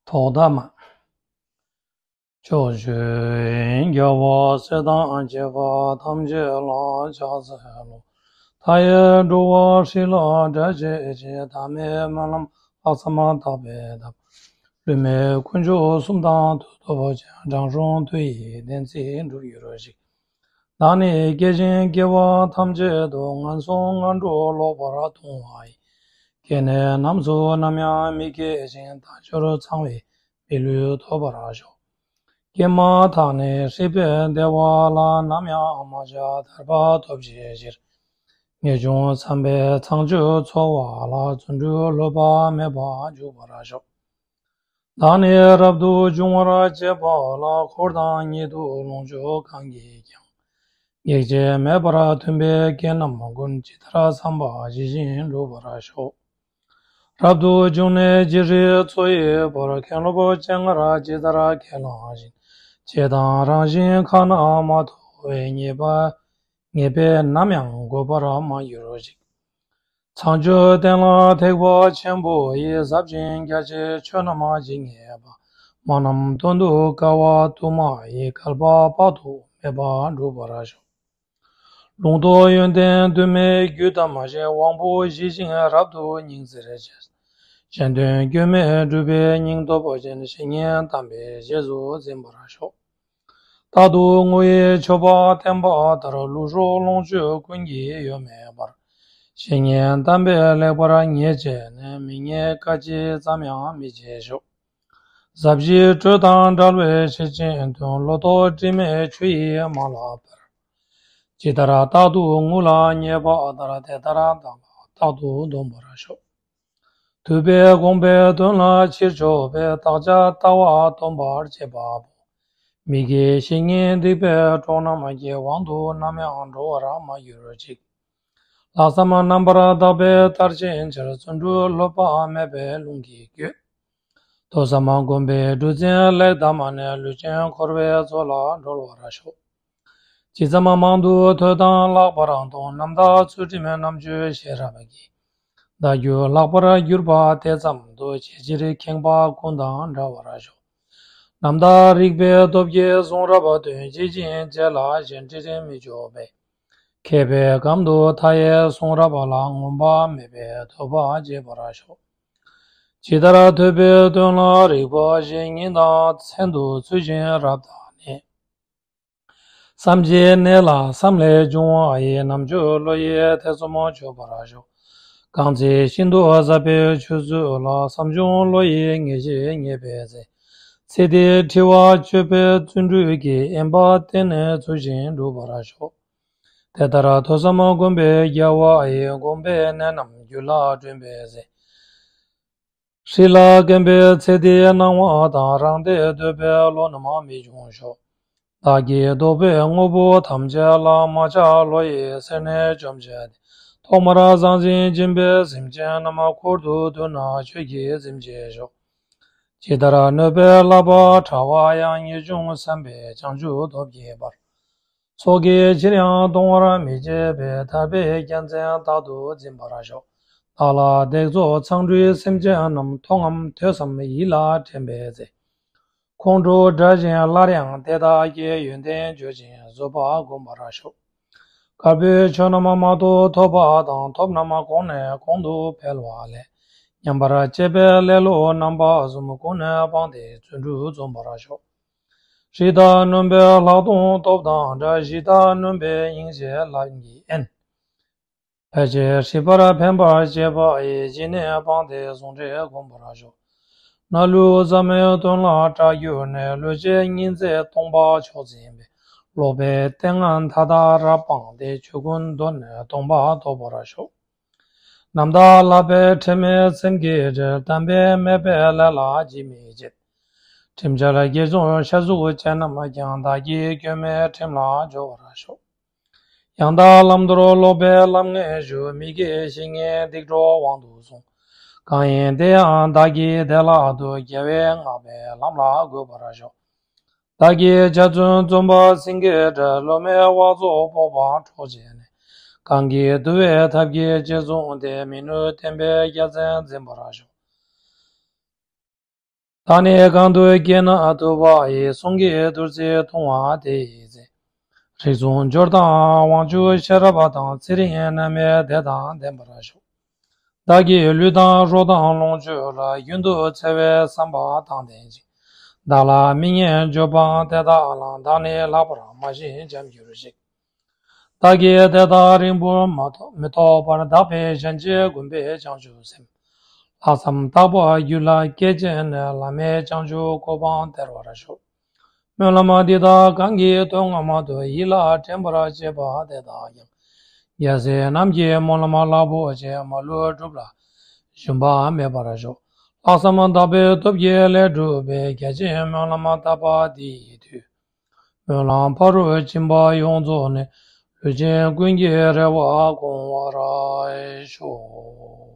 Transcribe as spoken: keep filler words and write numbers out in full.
ཐོག་མཐའ་མ། ཕྱོགས་བཅུའི་རྒྱལ་པོ་སྲས་དང་བཅས་པ་ཐམས་ཅད་ལ་ཕྱག་འཚལ་ལོ། མཐའ་ཡས་འགྲོ་བ་སྲིད་ལ་སྒྲོལ་བྱེད་ཅིང་། ཐ་མལ་སྨོན་ལམ་ལྷག་བསམ་དག་པས་བཏབ། ལུས་མེད་དཀོན་མཆོག་གསུམ་དང་མཐུ་སྟོབས་ཆེ། དྲང་སྲོང་མཐུ་ཡིས་བདེན་ཚིག་འགྲུབ་གྱུར་ཅིག། བདག་ནི་སྐྱེ་ཞིང་སྐྱེ་བ་ཐམས་ཅད་དུ། ངན་སོང་ངན་འགྲོ་ལོག་པར་ལྟུང་བ་ཡི། སྐྱེ་གནས་རྣམས་སུ་ནམ་ཡང་མི་སྐྱེ་ཞིང་། དལ་འབྱོར་ཚང་བའི་མི་ལུས་ཐོབ་པར་ཤོག། སྐྱེས་མ་ཐག་ནས་སྲིད་པའི་བདེ་བ་ལ་ནམ་ཡང་མ་ཆགས་ཐར་པ་ཐོབ་བྱའི་ཕྱིར། ངེས་འབྱུང་བསམ་པས་ཚངས་སྤྱོད་འཚོ་བ་ལ། བརྩོན་འགྲུས་ལྷོད་པ་མེད་པར་འཇུག་པར་ཤོག། བདག་ནི་རབ་ཏུ་འབྱུང་བར་བྱེད་པ་ལ། འཁོར་དང་ཉིད་དུ་ལོངས་སྤྱོད་གང་གིས་ཀྱང་། གེགས་བྱེད་མེད་པར་མཐུན་པའི་རྐྱེན་རྣམས་ཀུན། ཇི་ལྟར་བསམ་པ་ཇི་བཞིན་འགྲུབ་པར་ཤོག། རབ་ཏུ་བྱུང་ནས་ཇི་སྲིད་འཚོ་ཡི་བར། མཁན་སློབ་སྤྱན་སྔར་ཇི་ལྟར་ཁས་བླངས་བཞིན། བྱས་དང་རང་བཞིན་ཁ་ན་མ་ཐོ་བའི། ཉེས་པ་ཉེས་པས་ནམ་ཡང་གོས་པར་མ་གྱུར་ཅིག། ཚངས་སྤྱོད་བསྟན་ལ་ཐེག་པ་ཆེན་པོ་ཡི། ཟབ་ཅིང་རྒྱ་ཆེའི་ཆོས་རྣམས་ཇི་སྙེད་པ། སྨོན་ལམ་དོན་དུ་དཀའ་བ་དུ་མ་ཡི། བསྐལ་པ་དཔག་ཏུ་མེད་པ་འགྲུབ་པར་ཤོག། ལུང་རྟོགས་ཡོན་ཏན་དུ་མའི་རྒྱུད་དམ་ཞིང་། དབང་པོ་ཞི་ཞིང་རབ་ཏུ་སྙིང་བརྩེར་བྱེད། གཞན་དོན་སྐྱོན་མེད་སྒྲུབ་པའི་སྙིང་སྟོབས་ཅན། བཤེས་གཉེན་དམ་པས་རྗེས་སུ་འཛིན་པར་ཤོག། རྟག་ཏུ་ངུ་ཡི་མཆོད་པ་བསྟན་པ་ལྟར། ལུས་སྲོག་ལོངས་སྤྱོད་ཀུན་གྱི་གཡོ་མེད་པར། བཤེས་གཉེན་དམ་པས་ལེགས་པར་ཉེས་བྱས་ནས། མི་ཉེས་སྐད་ཅིག་ཙམ་ཡང་མི་བྱེད་ཤོག། ཟབ་ཞིའི་དྲོད་དང་བྲལ་བའི་ཤེར་ཕྱིན་དོན། ལོ་ཏོག་དྲི་མེད་ཆུ་ཡིས་མ་བརླགས་པར། ཇི་ལྟར་རྟག་ཏུ་ངུ་ལ་མཉེས་པ་ལྟར། དེ་ལྟར་བདག་ལ་རྟག་ཏུ་སྡོམ་པར་ཤོག། ཐུབ་པའི་དགོངས་པའི་དོན་ལ་ཕྱིར་ཕྱོགས་པའི། བདག་ཅག་ལྟ་བ་སྡོམ་པར་བྱེད་པ་པོ། མི་དགེ་བཤེས་གཉེན་སྡིག་པའི་གྲོགས་རྣམས་ཀྱི། དབང་དུ་ནམ་ཡང་འགྲོ་བར་མ་གྱུར་ཅིག། ལྷག་བསམ་རྣམ་པར་དག་པས་དར་ཕྱིན་ཕྱིར། བརྩོན་འགྲུས་ལྷོད་པ་མེད་པའི་ལུང་གིས་བསྐྱོད། ཐོས་བསམ་སྒོམ་པའི་སྒྲུབ་ཆེན་ལེགས་བསྡམས་ནས། ལུས་ཅན་འཁོར་བའི་མཚོ་ལ་སྒྲོལ་བར་ཤོག། ཇི་ཙམ་མང་དུ་ཐོས་དང་ལྷག་པར་མཐོང་། རྣམ་དག་ཚུལ་ཁྲིམས་རྣམ་དཔྱོད་ཤེས་རབ་ཀྱིས། བདག་རྒྱུད་ལྷག་པར་གྱུར་པ་དེ་ཙམ་དུ། ཇི་ཕྱིར་ཁེངས་པ་ཀུན་དང་བྲལ་བར་ཤོག། རྣམ་དག་རིག་པའི་སྟོབས་ཀྱིས་གསུང་རབ་དོན། ཇི་བཞིན་རྗེས་ལ་གཞན་དྲིས་མི་འཇོག་པས། མཁས་པའི་གམ་དུ་མཐའ་ཡས་གསུང་རབ་ལ། ངོམས་པ་མེད་པའི་ཐོས་པ་བྱེད་པར་ཤོག། ཇི་ལྟར་ཐོས་པའི་དོན་ལ་རིག་པ་ཞིག། ཉིན་དང་མཚན་དུ་ཚུལ་བཞིན་རབ་བརྟགས་ནས། བསམ་བྱའི་གནས་ལ་བསམ་ལས་བྱུང་བ་ཡི། རྣམ་དཔྱོད་བློ་ཡིས་ཐེ་ཚོམ་གཅོད་པར་ཤོག། གང་ཚེ་ཤིན་ཏུ་ཟབ་པའི་ཆོས་ཚུལ་ལ། བསམ་བྱུང་བློ་ཡིས་ངེས་ཤེས་རྙེད་པའི་ཚེ། ཚེ་འདིའི་འཁྲི་བ་གཅོད་པའི་བརྩོན་འགྲུས་ཀྱིས། དབེན་པ་བསྟེན་ནས་ཚུལ་བཞིན་སྒྲུབ་པར་ཤོག། དེ་ལྟར་ཐོས་བསམ་སྒོམ་པའི་རྒྱལ་བ་ཡི། དགོངས་པའི་གནད་རྣམས་རྒྱུད་ལ་བསྒྲིམས་པའི་ཚེ། སྲིད་ལ་རྒན་པའི་ཚེ་འདིའི་སྣང་བ་དང་། རང་བདེ་འདོད་པའི་བློ་རྣམས་མི་འབྱུང་ཤོག། བདག་གིས་བཟློག་པའི་དངོས་པོ་ཐམས་ཅད་ལ། མ་ཆགས་བློ་ཡིས་སེར་སྣའི་འཇོམས་བྱས་ཏེ། ཐོག་མར་ཟང་ཟིང་སྦྱིན་པའི་སེམས་ཅན་རྣམས། འཁོར་དུ་འདུས་ན་ཆོས་ཀྱིས་ཟིན་བྱེད་ཤོག། ཇི་ལྟར་གནོད་པའི་ལག་པ་ཕྲ་བ་ཡང་། ངེས་འབྱུང་བསམ་པས་བྱང་ཆུབ་སྟོབས་ཀྱིས་སྤར། ཚོགས་ཀྱིས་ཕྱིར་ཡང་གཏོང་བར་མི་བྱེད་པའི། ཐར་པའི་རྒྱལ་མཚན་རྟག་ཏུ་འཛིན་པར་ཤོག། བདག་ལ་བརྡེག་བཙོག་མཚང་འབྲུའི་སེམས་ཅན་རྣམས། མཐོང་ངམ་ཐོས་སམ་ཡིད་ལ་དྲན་པའི་ཚེ། ཁོང་ཁྲོ་བསྒྲལ་ཞིང་སླར་ཡང་དེ་དག་གི། ཡོན་ཏན་བརྗོད་ཅིང་བཟོད་པ་བསྒོམ་པར་ཤོག། དཀར་པོའི་ཆོས་རྣམས་མ་ཐོབ་ཐོབ་པ་དང་། ཐོབ་རྣམས་གོང་ནས་གོང་དུ་འཕེལ་བ་ལས། ཉམས་པར་བྱེད་པའི་ལེ་ལོ་རྣམ་པ་གསུམ། ཀུན་ནས་སྤངས་ཏེ་བརྩོན་འགྲུས་འཛོམས་པར་ཤོག། སྲིད་མཐའ་རྣོན་པོའི་ལྷག་མཐོང་སྟོབས་དང་འདྲ། གཞི་མཐའ་རྣོན་པོའི་སྙིང་རྗེ་ལམ་གྱི་དབེན། ཕལ་ཆེར་སྲིད་པར་ཕན་པར་བྱེད་པ་ཡི། གཞི་ནས་སྤངས་ཏེ་ཟུང་འབྲེལ་བསྒོམ་པར་ཤོག། སྣ་ལུད་ཟབ་མོའི་དོན་ལ་སྐྲག་གྱུར་ནས། བློས་བྱས་ཉིན་མཚན་སྟོང་པ་མཆོག་འཛིན་པའི། ལོག་པའི་ལྟས་ངན་མཐའ་དག་རབ་སྤངས་ཏེ། ཆོས་ཀུན་གདོད་ནས་སྟོང་པ་རྟོགས་པར་ཤོག། རྣམ་དག་ལག་པའི་ཕྲེང་བའི་སེམས་ཀྱིས་བྲེལ། དམ་པའི་མོས་པས་ལས་ལ་ཇི་མི་བྱེད། ཁྲིམས་འཆལ་དགེ་སྦྱོར་ཤ་ཟུག་ཅན་རྣམས་ཀྱང་། བདག་གིས་སྐྱོན་མེད་ཁྲིམས་ལ་སྦྱོར་བར་ཤོག། ཡང་དག་བླང་དོར་ལོག་པའི་ལམ་ངན་ཞུགས། མི་དགེ་བཤེས་གཉེན་སྡིག་གྲོགས་དབང་དུ་སོང་། གང་ཡིན་དེ་ཡང་བདག་གིས་བདེ་བླག་ཏུ། རྒྱལ་བས་བསྔགས་པའི་ལམ་ལ་འགོད་པར་ཤོག། བདག་གིས་འཇའ་ཚོན་འཛུམ་པ་སེང་གེའི་གྲས། སློབ་མའི་བག་ཚོགས་སྤོབས་པ་འཕྲོག་བྱས་ནས། གང་གིས་བསྡུ་བའི་ཐབས་ཀྱིས་རྗེས་བཟུང་སྟེ། མི་ནུབ་བསྟན་པའི་རྒྱལ་མཚན་འཛིན་པར་ཤོག། བདག་ནི་གང་དུ་སྐྱེས་ན་ཐུབ་པ་ཡི། གསུང་གི་བདུད་རྩི་འཐུང་བ་དེ་ཡི་ཚེ། རིགས་གསུམ་སྦྱོར་དང་དབང་ཕྱུག་ཤེས་རབ་དང་། ཚེ་རིང་རྣམས་ནི་བདེ་དང་ལྡན་པར་ཤོག། བདག་གི་ལུས་དང་རོ་དང་ལོངས་སྤྱོད་ལ། རྒྱུན་དུ་འཚེ་བའི་བསམ་པ་དང་ལྡན་ཅིང་། བདག་ལ་མི་སྙན་བརྗོད་པའང་དེ་དག་ལ། བདག་ནི་ལྷག་པར་མ་ཞེན་བྱར་གྱུར་ཅིག། བདག་གིས་དེ་དག་རིང་པོར་མ་ཐོགས་མི་ཐོགས་པར། དག་པའི་ཞལ་མཇལ་མགོན་པོའི་བྱང་ཆུབ་སེམས། ལྷག་བསམ་དག་པ་རྒྱུད་ལ་སྐྱེས་བྱས་ནས། བླ་མེད་བྱང་ཆུབ་གོ་འཕང་སྟེར་བར་ཤོག། སྨོན་ལམ་འདི་དག་གང་གིས་ཐོས་ངོ་མ་ཐོས། ཡིད་ལ་དྲན་པར་བྱེད་པ་དེ་དག་ཀྱང་། རྒྱལ་སྲས་རྣམས་ཀྱི་སྨོན་ལམ་རླབས་པོ་ཆེ། མ་ལུས་འགྲུབ་ལ་ཞུམ་པ་མེད་པར་ཤོག། ལྷག་བསམ་དག་པའི་སྟོབས་ཀྱིས་ལས་འགྲུབ་པའི། རྒྱལ་ཆེན་སྨོན་ལམ་བཏབ་པ་འདི་ཡི་མཐུས། སྨོན་ལམ་ཕ་རོལ་ཕྱིན་པ་ཡོངས་རྫོགས་ནས། ལུས་ཅན་ཀུན་གྱི་རེ་བ་སྐོང་བར་ཤོག།